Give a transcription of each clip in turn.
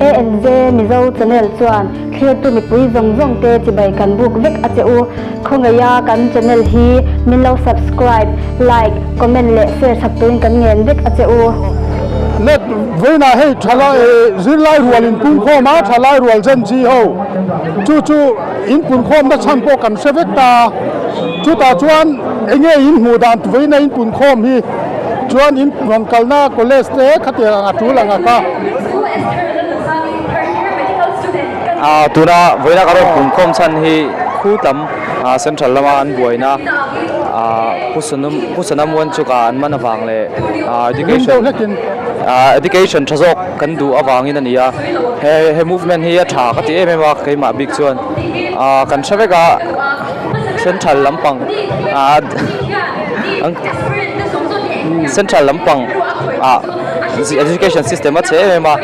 ANZ Mizo Channel chuan thlirtu mipui zawng zawng te chibai kan buk vek a che u. Khawngaiha kan channel hi min lo subscribe, like, comment leh share chak turin kan ngen vek a che u. Let vawiinah hei thalai zirlai rual in pungkhawm a, thalai rual Gen Z ho chu chu in punkhawmna chhan pawh kan hre vek ta a, chutah chuan eng nge in hmuh dan vawiina in punkhawm hi chuan in rawn kalna college te khatiang ang a tul ang a kha. Ah tuna vawiina ka rawn punkhawm chhan hi khu tam ah central lama an buaina ah Pu Sanam Pu Sanam Wanchuk-a an man avang leh ah education ah education tha zawk kan duh avangin a ni a he he movement hi a tha ka ti em em a keimah bik chuan ah kan hre vek a central lampang ah central lampang ah education system a chhe em em a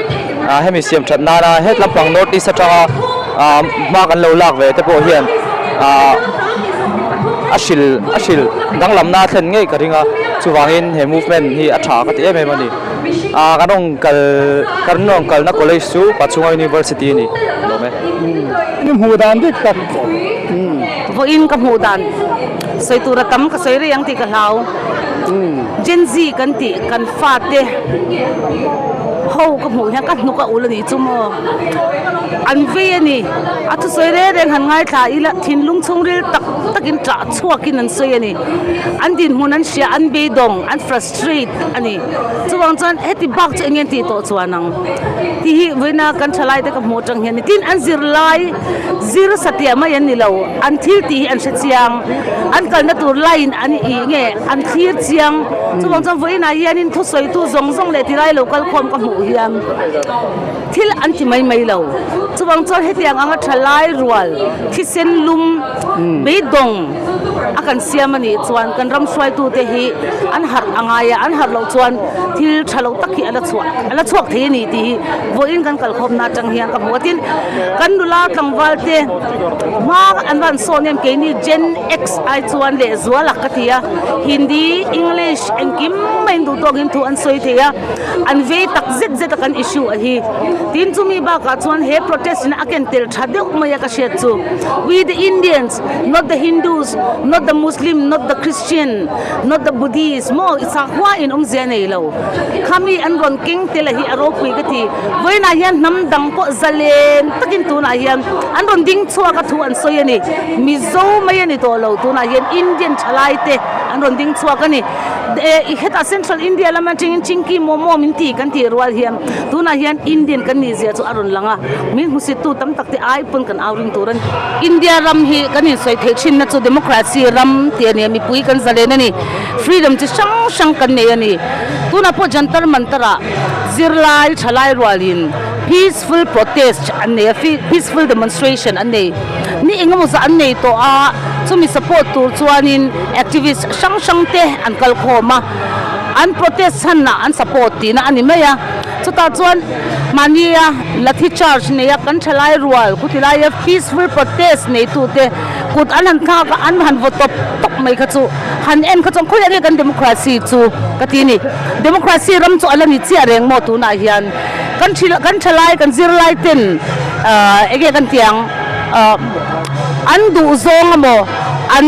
ah hemi siam that nana het lampang north east atanga ah hma kan lo lak ve te pawh hian ah a hril a hril danglamna a thlen ngei ka ring a chuvangin he movement hi a tha ka ti em em a ni ah kan rawn kal kan rawn kalna college chu Pachhunga University a ni lawm e. I hmuh dan dik tak. Vawiin ka hmuh dan sawi tur a tam ka sawi rei ang tih ka hlau. Gen Z kan tih kan fate ho ka hmuh hian ka hnuk a ul a nih chu maw. An vei a ni. A thusawi reng reng han ngaithla ila thinlung chhungril tak takin ṭah chhuakin an sawi a ni. An dinhmun an hria, an beidawng, an frustrate a ni. Chuvang chuan heti bak chu eng nge an tih tawh chuan ang tih hi vawiina kan ṭhalai te ka hmuh aṭang hian tin an zirlai zir satliah mai an ni lo, an thil tih hi an hre chiang, an kalna tur line an ih nge an thlir chiang. Chuvang chuan vawiinah hianin thusawitu zawng zawng leh tilai lo kalkhawm ka hmuh hian. Thil an ti mai mai lo. Chuvang chuan hetiang anga tha lai rual thisen lum beidawng a kan siam a nih chuan kan ram hruaitute hi an harh a ngai a, an harh loh chuan thil tha lo tak hi a la chhuah a la chhuak thei a ni tih hi vawiin kan kalkhawmna atang hian ka hmu a. Tin, kan nula tlangval te hma an van sawn em keini Gen X ai chuan lehzual a ka ti a, Hindi, English engkim maiin duhtawkin thu an sawi thei a. An vei tak zet zet a kan issue a hi. Tin chumi bakah chuan he protest in a ken tel tha deuh mai a ka hriat chu We the Indians, not the Hindus, not the Muslim, not the Christian, not the Buddhist maw i sakhua in awmzia nei lo. Khami an rawn keng tel a hi a ropui ka ti. Vawiinah hian hnam dang pawh zalen takin tunah hian an rawn ding chhuak a thu an sawi a ni. Mizo mai a ni tawh lo tunah hian Indian thalai te an rawn ding chhuak a ni. I hetah Central India lam atangin Chinki Momo min ti kan tih rual hian tunah hian Indian kan nih zia chu a rawn lang a, min hmusittu tam tak te ai pawn kan au ring tur a ni. India ram hi kan insawi theih thinna chu democracy ram tih a ni a, mipui kan zalen a ni, freedom chi hrang hrang kan nei a ni. Tunah pawh Jantar Mantar ah zirlai thalai rualin peaceful protest an nei a, peaceful demonstration an nei. Ni engemaw zah an nei tawh a, chumi support tur chuanin activist hrang hrang te an kal khawm a, an protest chhanah an support tihna a ni mai a. Chutah chuan mahnia lathi charge neia kan thalai rual khuti laia peaceful protest neitute kut an han thlak a, an han vaw tawp tawp mai kha chu han en kha chuan khawiah nge kan democracy chu ka ti a ni. Democracy ram chu a la ni chiah reng maw tunah hian. Kan thil kan thalai kan zirlai ten eng nge kan tih ang an duh zawng emaw an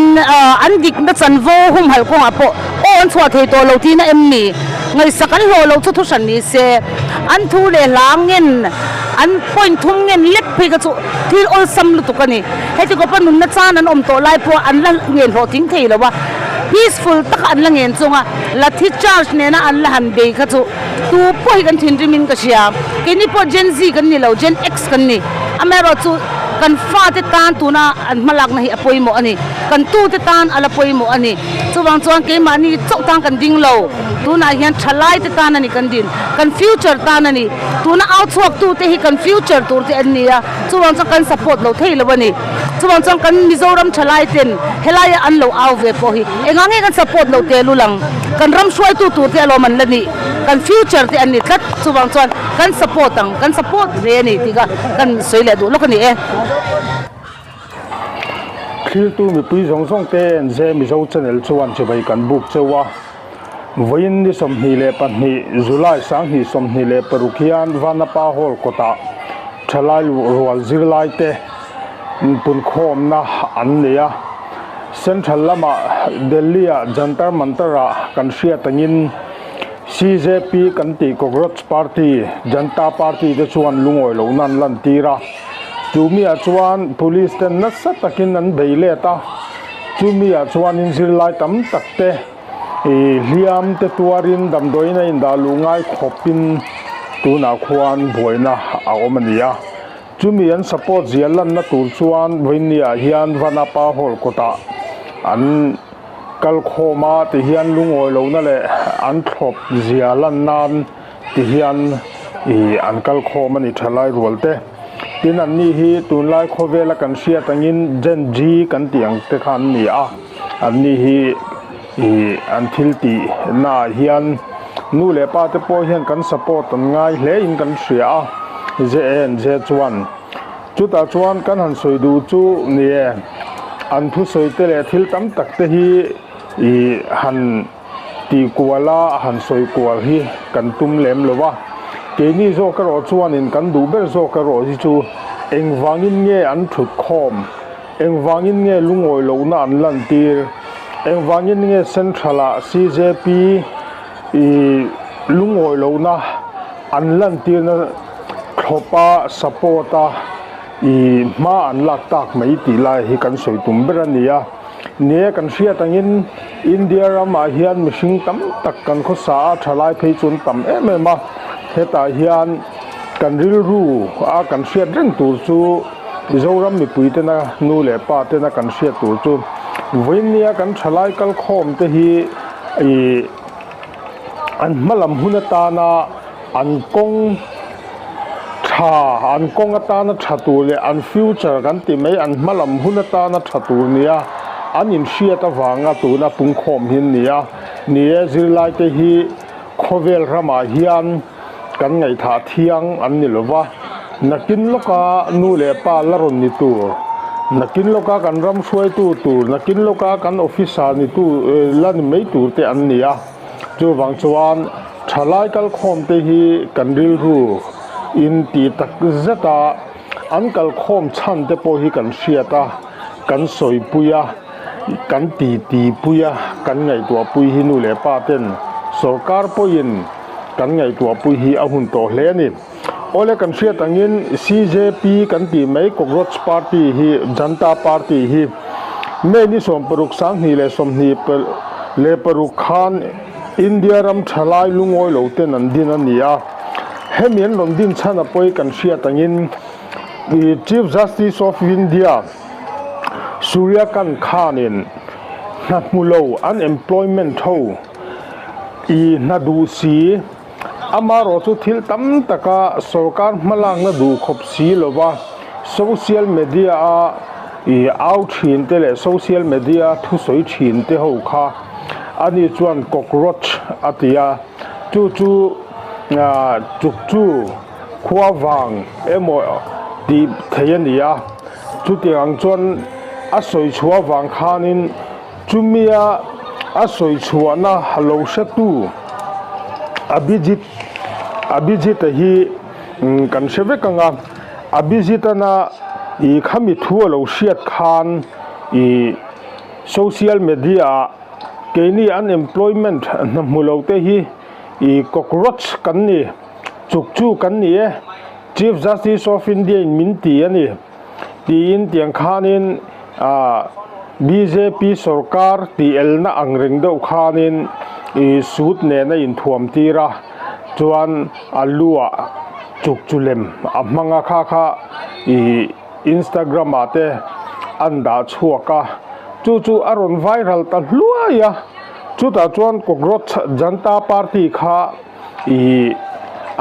an dikna chanvo humhalh kawngah pawh aw an chhuah thei tawh lo tihna em ni? Ngaihsak an hlawh loh chu thu hran ni se an thu leh hla ngen an point thum ngen lek phei kha chu thil awlsam lutuk a ni. Heti kawpa nunna chan an awm tawh lai pawh an la ngen hlawhtling thei lo a, peaceful taka an la ngen chunga lathi charge nena an la han bei kha chu. Tu pawh hi kan thinrim in ka hria. Keini pawh Gen Z kan ni lo, Gen X kan ni. Amaherawhchu kan fate tan tuna an hmalakna hi a pawimawh a ni. Kan tute tan a la pawimawh a ni. Chuvang chuan keimahni chauh tan kan ding lo. Tunah hian thalaite tan a ni kan din. Kan future tan a ni. Tuna au chhuaktute hi kan future tur te an ni a. Chuvang chuan kan support lo thei lo a ni. Chuvang chuan kan Mizoram thalai ten helaia an lo au ve pawh hi engah nge kan support lo te lul ang. Kan ram hruaitu tur te alawm an la nih. Kan future te an ni tlat. Chuvang chuan kan support ang, kan support hle a ni tih kha kan sawi leh duh lawk a ni e. Thiltu mipui zawng zawng te NZ Mizo Channel chuan chibai kan buk cheu a. Vawiin ni 22 July 2026 hian Vanapa Hall kawtah. Thalai rual zirlaite punkhawmna an nei a. Central lamah Delhi ah Jantar Mantar ah kan hriat angin CJP kan tih Cockroach Party, Janta Party te chuan lungawi lohna an lantir a. Chumi ah chuan Police ten nasa takin an bei let a. Chumi ah chuanin zirlai tam tak te Ih hliam te tuarin damdawiin a indah luh ngai khawpin tunah khuan buaina a awm a ni a. Chumi an support zia lanna tur chuan vawinia hian Vanapa Hall kawtah an kal khawm a tihian lungawi lohna leh an thlawp zia lan nan tihian ih an kal khawm a ni thalai rual te. Tin anni hi tunlai khawvela kan hriat angin Gen Z kan tih ang te kha an ni a. Anni hi ih an thil tih naah hian nu leh pa te pawh hian kan support an ngai hle in kan hria a JNJ chuan chutah chuan kan han sawi duh chu ni e an thusawi te leh thil tam tak te hi ih han tih kual a han sawi kual hi kan tum lem lo a keini zawk erawh chuanin kan duh ber zawk erawh hi chu engvangin nge an thut khawm. Engvangin nge lungawi lohna an lantir? Engvangin nge Central-ah CJP i lungawi lohna an lantirna thlawpa support-a i hma an lak tak mai tih lai hi kan sawi tum ber a ni a. Ni e, kan hriat angin India ramah hian mihring tam tak kan khawsa a, thalai phei chu an tam em em a. Hetah hian kan rilru a kan hriat reng tur chu Mizoram mipui tena nu leh pa tena kan hriat tur chu vawinia kan thalai kalkhawm te hi ih an hma lam hun atana an kawng tha an kawng atana tha tur leh an future kan ti mai an hma lam hun atana tha tur nia an inhriat avanga tuna pungkhawm hi an ni a ni e zirlai te hi khawvel ramah hian. Kan ngaihthah thiang an ni lova, nakin lawka nu leh pa la rawn ni tur, nakin lawka kan ram hruaitu tur, nakin lawka kan officer ni tu la ni mai tur te an ni a. Chuvang chuan thalai kalkhawm te hi kan rilru in tih tak zet a, an kalkhawm chhan te pawh hi kan hriat a, kan sawipui a, kan titi pui a, kan ngaihtuahpui hi nu leh pa ten sorkar pawhin Kan ngaihtuahpui hi a hun tawh hle a ni. Awle kan hriat angin CJP kan tih mai Cockroach Party hi Janta Party hi May ni 16 2026 khan India ram thalai lungawi lo ten an din a ni a. Hemi an rawn din chhan a pawi kan hriat angin Chief Justice of India Surya Kant khanin hna hmu lo unemployment ho I hna duh si, amarawh chu thil tam taka sorkar hmalakna duh khawp si lova social media a i au thin te leh social media a thusawi thin te ho kha ani chuan cockroach a ti a, chu chu chuk chu khua vang emaw tih theih a ni a, chutiang ang chuan a sawi chhuah avang khanin. Chumia a sawi chhuahna lo hretu Abhijit Abhijit-a hi kan hre vek ang a, Abhijit-ana ih khami thu a lo hriat khan ih social media-ah keini unemployment hna hmu lo te hi ih cockroach kan ni, chukchu kan ni e, Chief Justice of India-in min ti a ni. Tiin tiang khanin ah bjp sorkar tih elna ang reng deuh khanin ih suit nen a inthuam tir a, chuan a luah chuk chu lem a hmang a kha kha ih instagram ah te an dah chhuak a, chu chu a rawn viral ta hluai a, chutah chuan cockroach janta party kha ih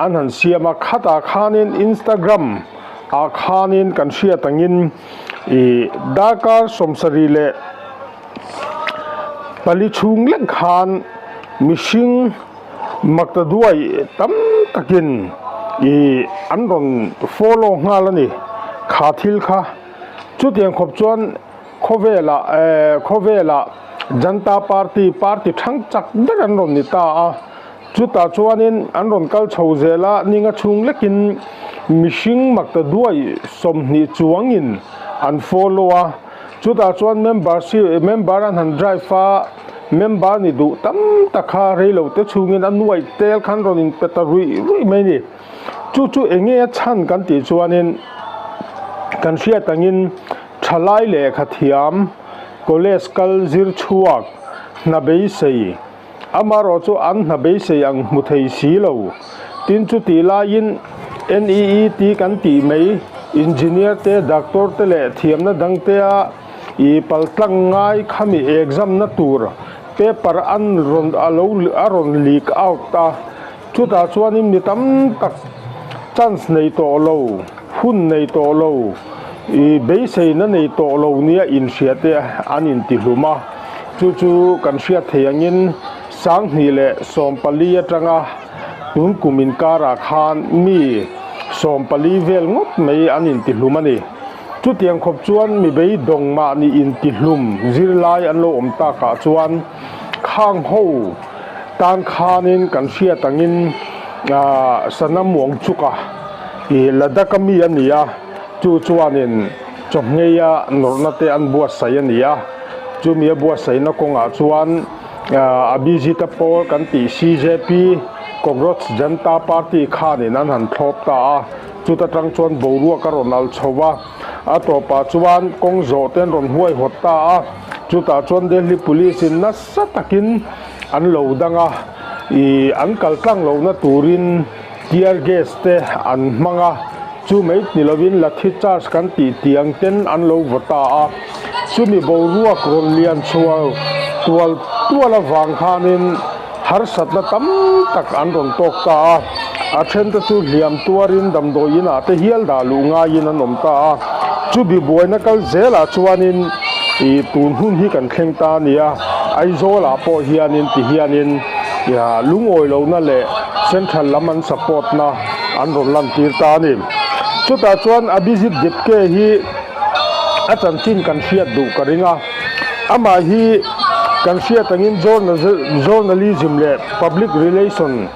an han siam a, khatah khanin instagram. ah khanin kan hriat angin ih darkar 74 chhung lek khan mihring makta duai tam takin ih an rawn follow nghal a ni kha thil kha chutiang khawp chuan khawvelah eh khawvelah Janta party party thang chak ber an rawn ni ta a. Chutah chuanin an rawn kal chho zel a, ninga chhung lekin mihring makta duai 20 chuangin an follow a, chutah chuan membership member an han drive a, member ni duh tam tak kha reilo te chhungin a nuaih tel khan rawn in pe ta ruih ruih mai a ni. Chu chu eng nge a chhan kan tih chuanin kan hriat angin thalai lehkha thiam college kal zir chhuak hna beisei Amaherawh chu an hna beisei ang hmu thei si lo. Tin chutih laiin NEET kan tih mai, Engineer te, Doctor te leh thiamna dangtea i paltlang ngai khami exam na tur paper an rawn a lo a rawn leak out a. Chutah chuanin mi tam tak chance nei tawh lo, hun nei tawh lo, i beiseina nei tawh lo nia inhria te an intihlum a. Chu chu kan hriat thei angin 2014 atanga tun kum inkarah khan mi 14 vel ngawt mai an intihlum a ni. Chutiang khawp chuan mi beidawng mahni intihlum zirlai an lo awm takah chuan khang ho tan khanin kan hriat angin Sana Muangchuka i Ladakh a mi a ni a, chu chuanin chawhngheia nawrhna te an buatsaih a ni a, chumi a buatsaihna kawngah chuan Abhijit-a pawl kan tih CJP, Cockroach Janta Party, khanin an han thlawp ta a, chuta tang chuan boruak a rawn alh chho va, a tawpah chuan kawng zawh te an rawn huaihawt ta a, chutah chuan Delhi Police in nasa takin an lo dang a, ih an kal tlang lohna turin Tear gas te an hmang a, chu mai ni lovin lathi charge kan tih tiang ten an lo vaw ta a, chumi boruak rawn lian chhuah tual tual avang khanin harsatna tam tak an rawn tawk ta a, a then te chu hliam tuarin damdawi inah te hial dah luh ngaiin an awm ta a, chumi buaina kal zelah chuanin ih tun hun hi kan thleng ta a ni a, Aizawlah pawh hianin ti hianin. Lungawi lohna leh Central lam an support na an rawn lan tir ta a ni. Chutah chuan Abhijit Dipke hi a chanchin kan hriat duh ka ring a. Amah hi kan hriat angin Journalism leh Public Relation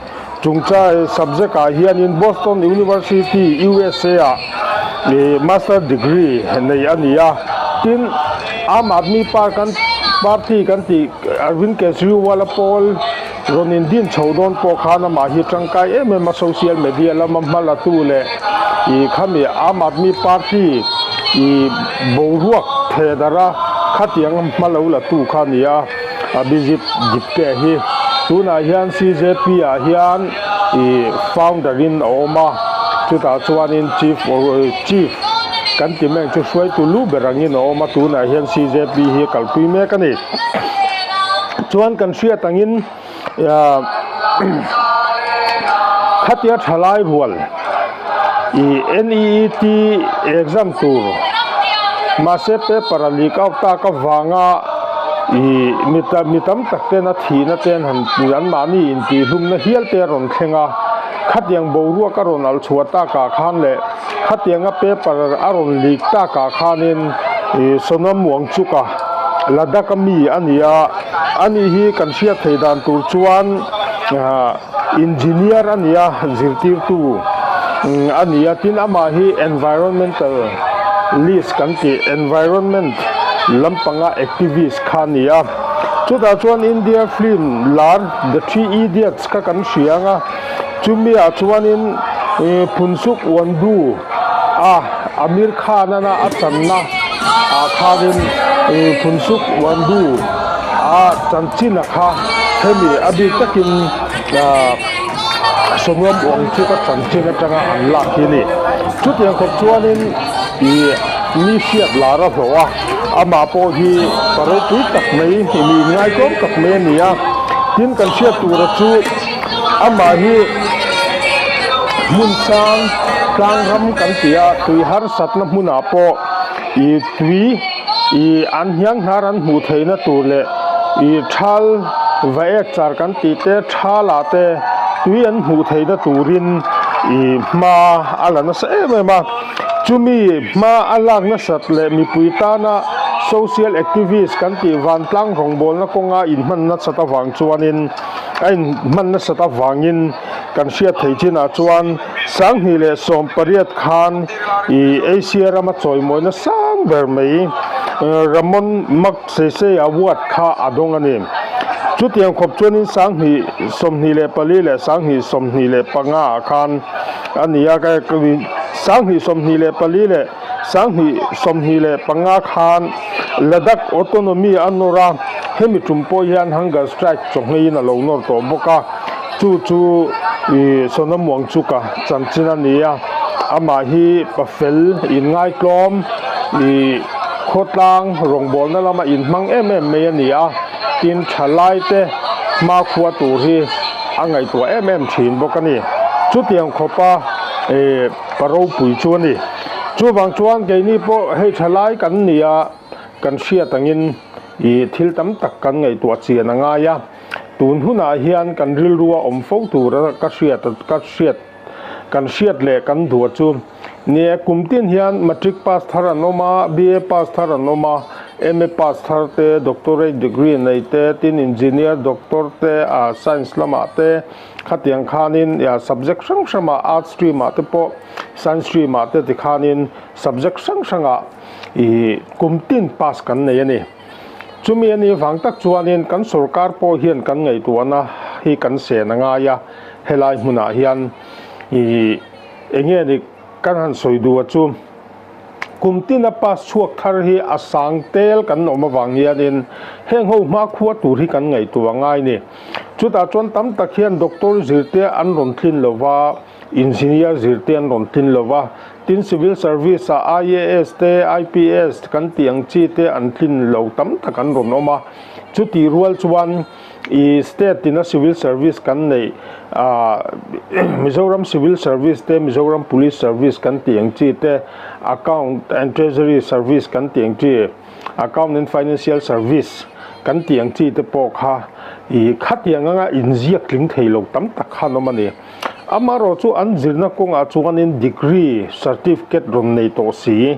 chungchai subject ah hianin Boston University, USA ah Master Degree nei a ni a. Tin, Aam Aadmi Party kan tih Arvind Kejriwal-a pawl rawn indin chho dawn pawh khan amah hi tangkai em em a, social media lama hma latu leh ih khami Aam Aadmi Party ih boruak theh darh a khatiang hma lo latu kha a ni a, Abhijit Dipke hi tunah hian CJP ah hian ih founder in a awm a, chutah chuanin chief chief kan ti mek chu hruaitu lu ber angin a awm a, tunah hian CJP hi a kalpui mek a ni. Chuan kan hriat angin khatia thalai rual ih NEET exam tur mahse paper a leak out tak avanga ih mi mi tam tak ten a thihna te an han an mahni intihhlumna hial te a rawn thleng a, khatiang boruak a rawn alh chhuah takah khan leh Khatianga paper a rawn leak takah khanin Sonam Wangchuk-a Ladakh a mi a ni a, ani hi kan hriat thei dan tur chuan engineer a ni a, zirtirtu a ni a, tin amah hi environmental list kan tih environment lampanga activist kha a ni a. Chutah chuan India film lar The Three Idiots kha kan hria ang a. Chumi-ah chuanin Phunsuk Wandu a Amir Khan-ana a channa ah khanin Phunsuk Wandu a chanchin-a kha hemi a bik takin Sawmram Wangchuk a chanchin atanga an lak hi a ni. Chutiang khawp chuanin mi hriat lar a hlawh a, amah pawh hi pa ropui tak mai, mi inngaikawm tak mai a ni a. Tin, kan hriat tura chu. Amah hi hmun sang tlang ram kan ti a, tui harsatna hmunah pawh ih tui ih an hniang hnar an hmuh theihna tur leh ih thal va ek char kan tih te thalah te tui an hmuh theihna turin ih hma a la nasa em em a. Chumi hma a lak nasat leh mipui tana social activist kan tih vantlang rawngbawlna kawnga inhman nasat avang chuanin, A inhman nasat avangin Kan hriat thei chinah chuan 2018 khan ih Asia rama chawimawina sang ber mai Ramon Magsaysay Award kha a dawng a ni. Chutiang khawp chuanin 2024 leh 2025 ah khan a ni a, 2024 leh 2025 khan Ladakh Autonomy a nawr a, hemi tum pawh hian hunger strike chawhngeiin a lo nawr tawh bawk a, chu chu ih Sonam Wangchuka chanchin a ni a, amah hi pafel inngaitlawm ih khawtlang rawngbawlna lama inhmang em em mai a ni a, tin thalaite hmakhua tur hi a ngaihtuah em em thin bawk a ni. Chutiang khawpa ih. Pa ropui chu a ni. Chuvang chuan keini pawh hei tha lai kan ni a, kan hriat angin ih thil tam tak kan ngaihtuah chian a ngai a. Tun hunah hian kan rilrua awm fo tura ka hriat ka hriat kan hriat leh kan duh chu nia kum tin hian matric pass thar an awm a, BA pass thar an awm a, MA pass thar te, doctorate degree nei te, tin engineer, doctor te, ah science lamah te, Khatiang khanin subject hrang hrangah arts stream ah te pawh science stream ah te tikhanin subject hrang hrangah ih kum tin pass kan nei a ni. Chumi a nih vang tak chuanin kan sorkar pawh hian kan ngaihtuahna hi kan sen a ngai a, helai hmunah hian ih eng nge ni kan han sawi duh a chu. Kum tina pass chhuak thar hi a sang tel kan awm avang hianin heng ho hmakhua tur hi kan ngaihtuah ngai ni. Chutah chuan tam tak hian doctor zirte an rawn tlin lo va, engineer zirte an rawn tlin lo va, tin civil service ah IAS te, IPS kan tih ang chi te an tlin lo tam tak an rawn awm a. Chutih rual chuan I state tina civil service kan neih ah Mizoram civil service te Mizoram police service kan tih ang chi te account and treasury service kan tih ang chi account and financial service kan tih ang chi te pawh kha ih khatiang anga inziak tling thei lo tam tak khan awm a ni. Amaherawh chu an zirna kawngah chuanin degree certificate rawn nei tawh si.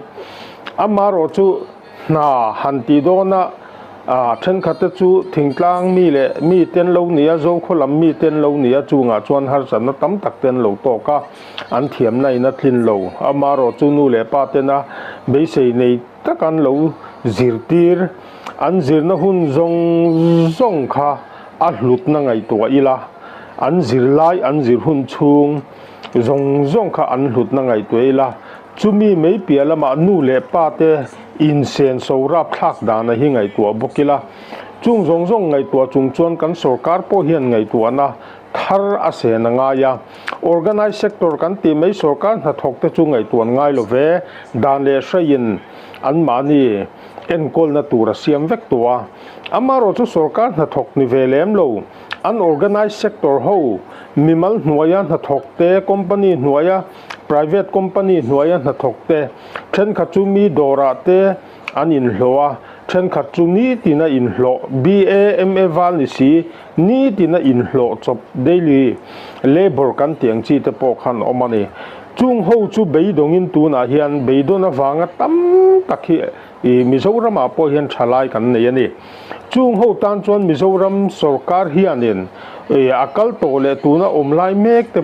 Amaherawh chu. Hna han tih dawna thenkhatte chu thingtlang mi leh mi te an lo ni a, Zokhaw lam mi te an lo ni a, chungah chuan harsatna tam tak te an lo tawk a, an thiamna in a tlin lo. Amaherawh chu nu leh pa tena beisei nei tak an lo zirtir, an zirna hun zawng zawng kha a hlutna ngaihtuah ila, an zirlai an zir hun chhung zawng zawng kha an hlutna ngaihtuah ila, Chumi mai piah lamah nu leh pa te insen so rapthlak dana hi ngaihtuah bawk ila, chung zawng zawng ngaihtuah chung chuan kan sorkar pawh hian ngaihtuahna thar a sen a ngai a. Organised sector kan tih mai sorkar hnathawk te chu ngaihtuah ngai lo ve, dan leh hraiin anmahni enkawlna tur a siam vek tawh a. Amaherawhchu sorkar hnathawk ni ve lem lo, unorganised sector ho mimal hnuaia hnathawk te, company hnuaia Private company hnuaia hnathawk te thenkhat chu mi dawrah te an inhlawh a, thenkhat chu nitina inhlawh, BA, MA val ni si, nitina inhlawh chawp daily labour kan tih ang chi te pawh khan awm a ni. Chung ho chu beidawngin tunah hian beidawn avanga tam tak hi ih Mizoramah pawh hian thalai kan nei a ni. Chung ho tan chuan Mizoram sorkar hianin ih a kal tawh leh tuna awm lai mek te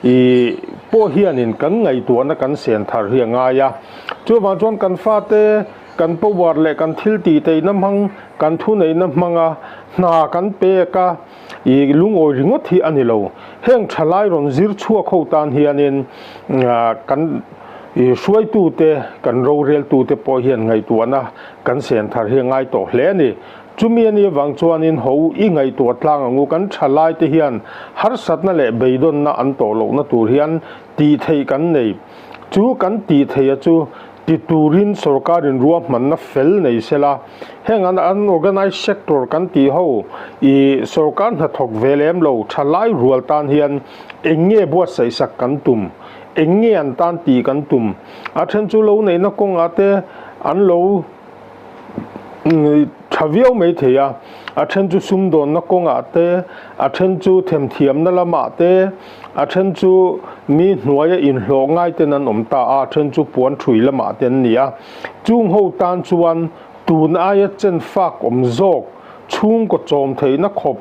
I pawh hianin kan ngaihtuahna kan sen thar hi a ngai a. Chuvang chuan kan fate kan power leh kan thil tih teihna hmang, kan thuneihna hmanga hna kan pek a, i lungawi ringawt hi a ni lo. Heng thalai rawn zir chhuak ho tan hianin kan hruaitute, kan roreltute pawh hian ngaihtuahna kan sen thar hi a ngai tawh hle a ni. Chumi a nih avang chuanin ho i ngaihtuah tlang ang u, kan tha lai te hian harsatna leh beidawnna an tawh lohna tur hian tih theih kan nei. Chu kan tih theih a chu ti turin sorkarin ruahmanna fel nei sela, heng an unorganised sector kan tih ho i sorkar hnathawk ve lem lo tha lai rual tan hian eng nge buatsaih sak kan tum, eng nge an tan tih kan tum. A then chu lo neihna kawngah te an lo. Tha viau mai thei a, a then chu sumdawnna kawngah te, a then chu themthiamna lamah te, a then chu mi hnuaia inhlawh ngai ten an awm ta a, a then chu puan thui lamah te an ni a. Chung ho tan chuan tun aia chen fak awm zawk, chhungkaw chawm theihna khawp.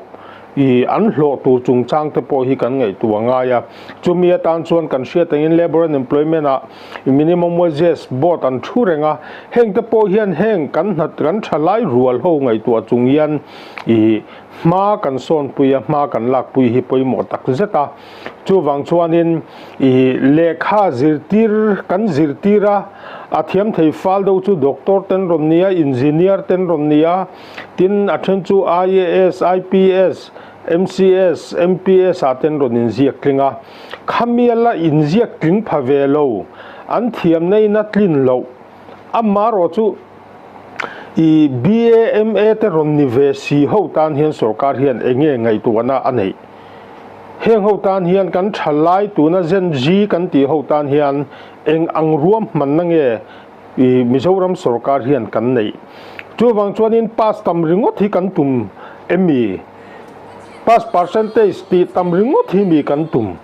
Ih an hlawh tur chungchang te pawh hi kan ngaihtuah ngai a. Chumi atan chuan kan hriat angin Labour and Employment ah Minimum Wages Board an thu reng a. Heng te pawh hian heng kan hna kan thalai rual ho ngaihtuah chung hian ih hma kan sawnpui a, hma kan lakpui hi pawimawh tak zet a. Chuvang chuanin ih lehkha zirtir kan zirtir a, a thiam thei fal deuh chu doctor ten rawn ni a, engineer ten rawn ni a, Tin, a then chu IAS, IPS, MCS, MPS ah ten rawn inziak tling a. Khami la inziak tling pha ve lo, an thiamna in a tlin loh. Amaherawh chu i BA, MA te rawn ni ve si ho tan hian sorkar hian eng nge ngaihtuahna a neih? Heng ho tan hian kan thalai tuna Gen Z kan tih ho tan hian eng ang ruahmanna nge I Mizoram sorkar hian kan neih. Chuvang chuanin pass tam ringawt hi kan tum em mi? Pass percentage tih tam ringawt hi mi kan tum?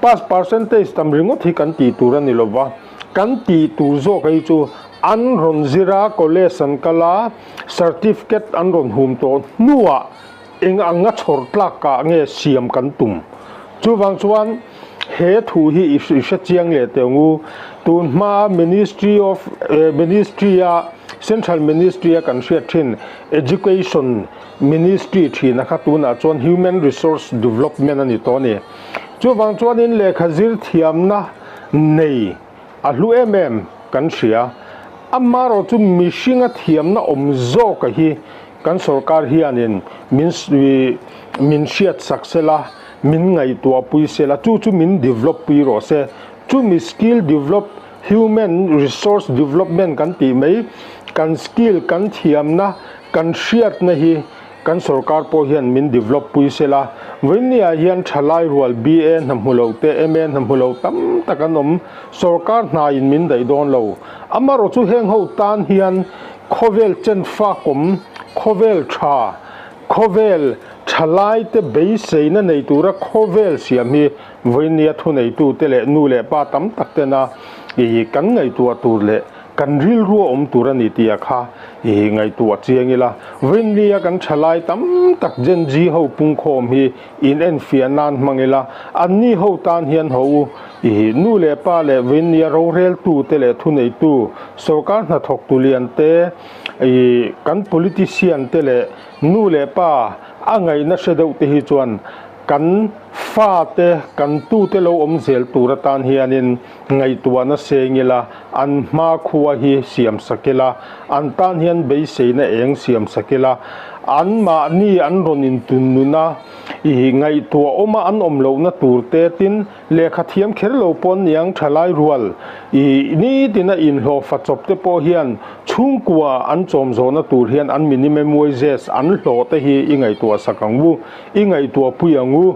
Pass percentage tam ringawt hi kan tih tur a ni lova, kan tih tur zawk hi chu an rawn zir a, college an kal a, certificate an rawn hum tawh hnuah Eng anga chhawr tlak kah nge siam kan tum? Chuvang chuan he thu hi i hre chiang leh teh ang u. Tun hmaa Ministry of Ministry a Central Ministry a kan hriat thin Education Ministry thina kha tunah chuan Human Resource Development a ni tawh a ni. Chuvang chuanin lehkha zir thiamna nei a hlu em em kan hria. Amaherawh chu mihringa thiamna awm zawka hi Kan sorkar hianin min min hriat sak sela, min ngaihtuah pui sela, chu chu min develop pui rawh se. Chumi skill develop, human resource development kan tih mai, kan skill, kan thiamna, kan hriatna hi kan sorkar pawh hian min develop pui sela. Vawinia hian thalai rual BA hna hmu lo te, MA hna hmu lo tam tak an awm. Sorkar hnain min daih dawn lo. Amaherawhchu chu heng ho tan hian Khawvel chenfakawm, khawvel tha, khawvel thalaite beiseina nei tura khawvel siam hi vawinia thuneitute leh nu leh pa tam tak tena ih kan ngaihtuah tur leh kan rilru a awm tur a ni tih a kha ih ngaihtuah chiang ila. Vawinia kan thalai tam tak Gen Z ho pungkhawm hi in enfiah nan hmang ila, anni ho tan hian ho u ih nu leh pa leh vawinia roreltute leh thuneitu Sorkar hnathawktu lian te, ih kan politician te leh nu leh pa a ngaihna hre deuh te hi chuan kan fa te, kan tu te lo awm zel tur atan hianin ngaihtuahna seng ila, an hmakhua hi siam sak ila, an tan hian beiseina eng siam sak ila, anmahni an rawn intun nun a, ih ngaihtuah awma an awm lohna tur te tin Lehkha thiam kher lo pawn niang thalai rual i nitina inhlawh fa chawp te pawh hian chhungkua an chawm zawhna tur hian an minimum wages an hlawh te hi i ngaihtuah sak ang u, i ngaihtuah pui ang u.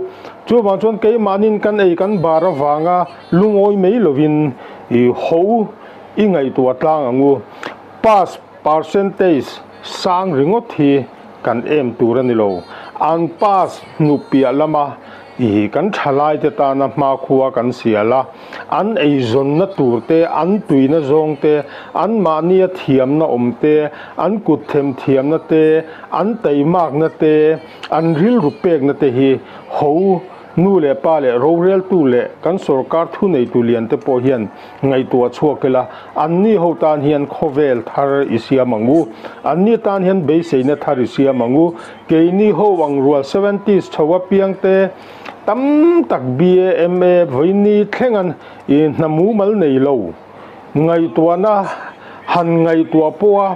Chuvang chuan keimahnin kan ei kan bar avanga lungawi mai lovin i ho i ngaihtuah tlang ang u. Pass percentage sang ringawt hi kan em tur a ni lo. An pass hnu piah lama ih kan thalaite tana hmakhua kan sial a, an eizawnna tur te, an tuina zawng te, anmahnia thiamna awm te, an kut themthiamna te, an taimakna te, an rilru pekna te hi ho nu leh pa leh roreltu leh kan sorkar thuneitu lian te pawh hian Ngaihtuah chhuak ila, anni ho tan hian khawvel thar i siam ang u. Anni tan hian beiseina thar i siam ang u. Keini ho ang rual seventies chho apiang te tam tak BA, MA vawiini thleng an i hna mumal nei lo. Ngaihtuahna han ngaihtuah pawha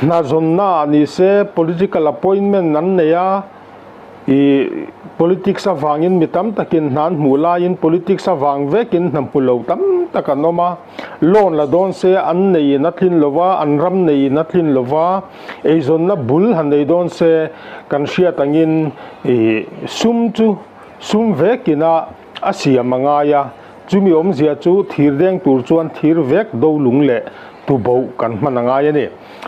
hna zawnna ah ni se political appointment an nei a. I politics avangin mi tam takin hna an hmuh laiin politics avang vekin hna hmu lo tam tak an awm a, loan la dawn se an neiin a tlin lo va, an ram neiin a tlin lo va, eizawnna bul han nei dawn se kan hriat angin i sum chu sum vekina a siam a ngai a, chumi awmzia chu thir deng tur chuan thir vek do lung leh tuboh kan hman a ngai a ni.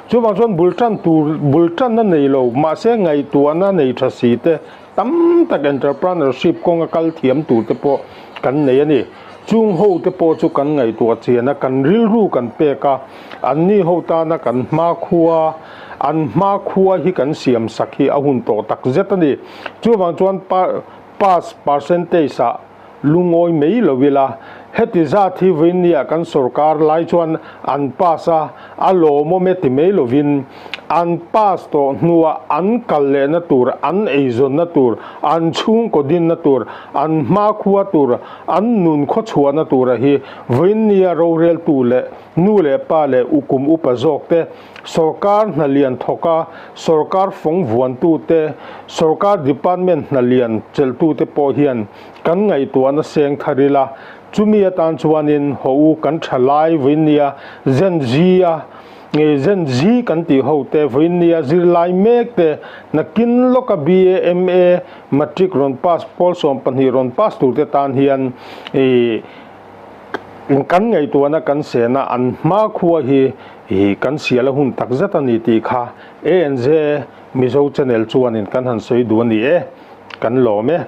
Chuvang chuan bul tan tur, bul tanna nei lo, mahse ngaihtuahna nei tha si te tam tak entrepreneurship kawnga kal thiam tur te pawh kan nei a ni. Chung ho te pawh chu kan ngaihtuah chian a, kan rilru kan pek a, anni ho tana kan hmakhua. an hmakhua hi kan siam sak hi a hun tawh tak zet a ni. Chuvang chuan pass percentage ah lungawi mai lo ila, heti zat hi vawinia kan sorkar lai chuan an pass a, a lawmawm e ti mai lovin an pass tawh hnua an kal lehna tur, an eizawnna tur, an chhungkaw dinna tur, an hmakhua tur, an nun khawchhuahna tura hi vawinia roreltu leh nu leh pa leh ukum upa zawk te, sorkar hna lian thawk a, sorkar fawng vuantu te, sorkar department hna lian chelhtu te pawh hian kan ngaihtuahna seng thar ila, chumi atan chuanin haw u kan tha lai vawinia Gen Z-a nge Gen Z kan tih ho te vawinia zirlai mek te nakin lawka BA, MA, Matric rawn pass pawl 12 rawn pass tur te tan hian ih Kan ngaihtuahna kan sena an hmakhua hi kan sial a hun tak zet a ni tih kha ANZ Mizo Channel chuanin kan han sawi duh a ni e, kan lawm e.